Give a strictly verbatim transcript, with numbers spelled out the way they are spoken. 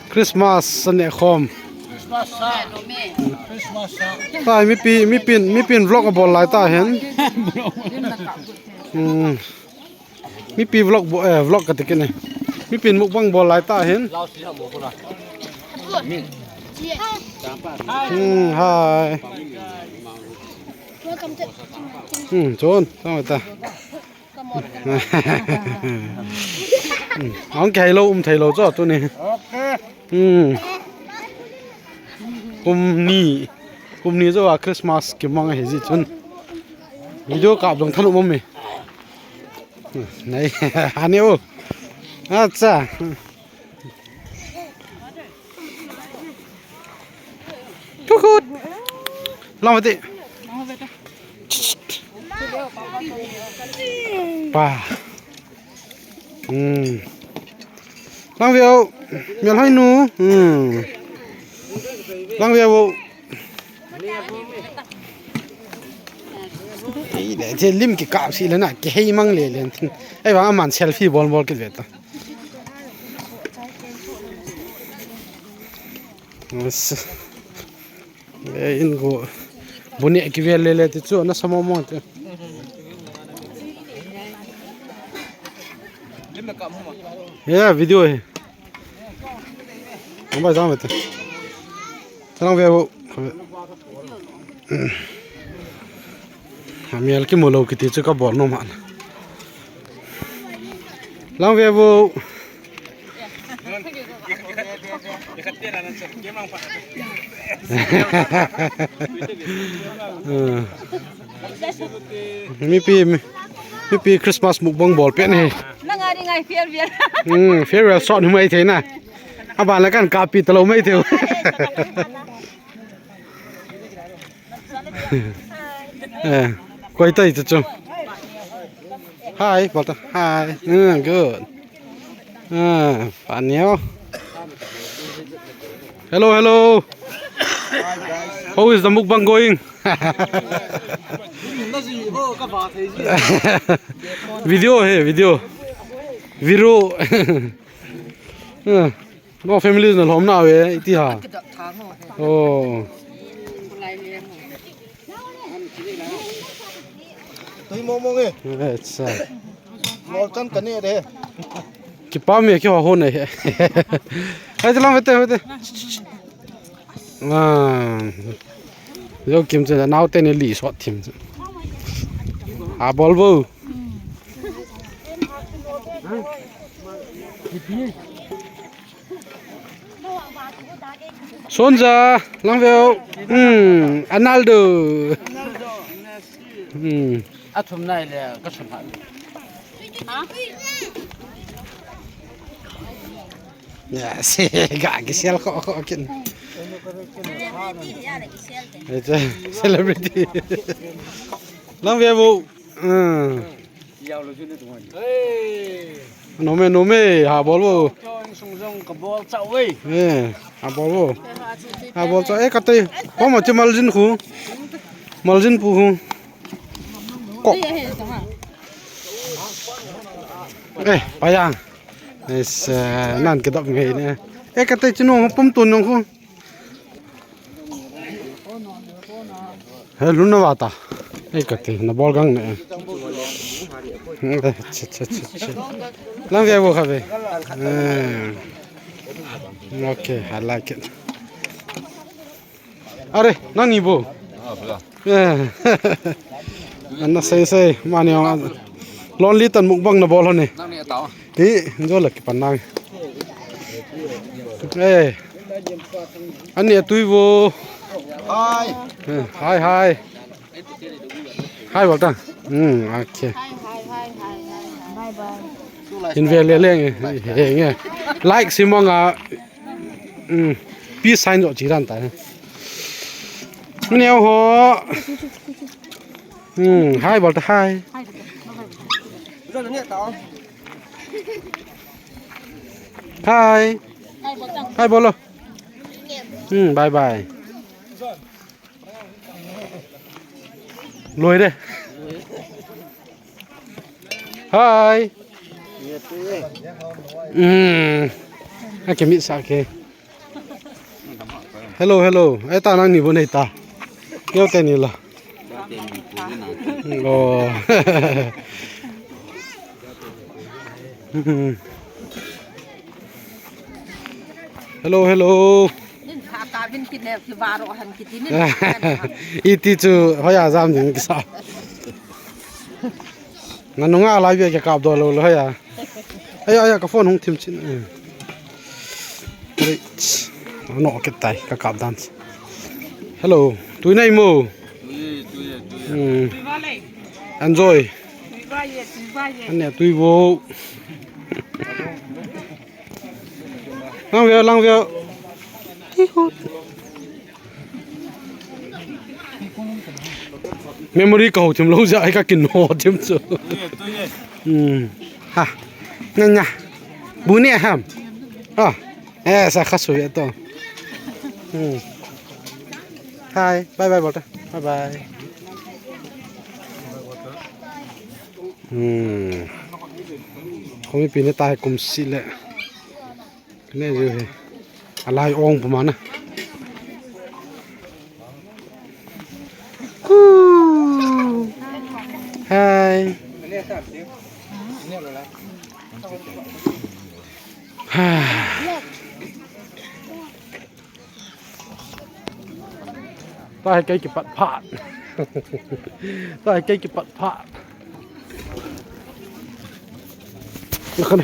Christmas ane khom. Tai mipi, mipin, mipin vlog abol lai ta hen. Hmm. Mipi vlog bo, eh, vlog kati kit ne. Mipin mukbang bol lai ta hen. Hmm, hi. Hmm, chun, tang ta. Hmm, ang kei lo, um thei lo chu tuni. Hmm. Kum ni, kum ni jo a Christmas kimang ahi ji chun. Video kap jong thanom um e. Nei, ani o. Acha. Kukut. Lang mati. Pa. Hmm. Lang veo. Mial hai nu. Hmm. Lang veo. Ei, le, the lim kikap si le na, kihei mang le le. Ei, vang aman selfie bol bol kit ve ta. Yes. Eh, in go. Bu ne kivel le le ti chu nasa mong mong ti. Yeah, video hi. Ang bai jang ve ti. Lang ve bo. Amial kimu lou kiti chu kabol nom han. Lang ve bo. Mipi, mi, mipi Christmas mukbang bol pen hi. Nang a ri ngai farewell. Hmm, farewell shot hi mai thei na. Aban la kan kapi talou mai thei. Eh, koi tai chu chu. Hi, bol ta. Hi. Mm, good. Ah, paneo. Hello, hello. How is the mukbang going? Video hi, video. Video. Ah. No family na lhom na ve iti ha. Kidak tha ho he. Oh. Kulai le mo. Tui mo mo nge. Acha. Mol chan ka ne de. Kipa me ki ho ho ne he. Hai te lang vete vete. Ah. Yo kim che nau te ne li sot thim. A bol bo. Sonja, lang veo. Hmm, Arnaldo. Hmm. A thum nai le, ka thum ha. Ya, se, ga, ki sel ko, ko, kin. Celebrity. Lang veo. Hmm. Nome, nome, ha bol bo. Eh, ha bol bo. Ha bol cha, eh, kate. Poma chi maljin khu. Maljin pu khu. Ko. Eh, payang. Es, eh, nan kedap ngai ne. Eh, kate chi no pum tun nong khu. He, lhunna vata. Ei, kati, na bol gang ne. Che, che, che, che. Lang ve bo kha ve. Eh. Okay, I like it. Are, nang ni bo. Eh. Ana sei sei, mani lonely tan mukbang na bol ho ne. Nang ni tao. Hi, jo la kipan nang. Eh. Ani atui vo. Hi. Eh, hi, hi. Hi, bol ta. Hmm, okay. Hi, hi, hi, hi, hi, hi. Bye, bye. In ve le le nge. He nge. Like si mong a. Hmm. Peace sign jo chi ran ta. Neo ho. Hmm, hi, bol ta hi. Hi. Hi, bolo. Hmm, bye bye. Loi de. Hi. Hmm. Ake mit sa ke. Hello, hello. Ai ta nang ni bo nei ta. Keu te ni la. Oh. Hello, hello. Iti chu hoiya jam ding kisa. Nanu nga lai bia ke kap do lo lo hoiya. Aya, aya, ka phone hung thim chin. Great. No, ke tai, ka kap dan. Hello. Tui nai mo. Hmm. Enjoy. Ane tui bo. Lang veo, lang veo. Memory ka ho thim lo ja, ai ka kin ho thim chu. Hmm. Ha. Nya, nya. Bu ne ham. Ah. Eh, sa kha su ve to. Hmm. Hi. Bye bye bol ta. Bye bye. Hmm. Khomi pi ne ta hai kum si le. Ne ju he. Alai ong puma na. Hi. Ta hai kei kipat phat. Ta hai kei kipat phat. Nakan.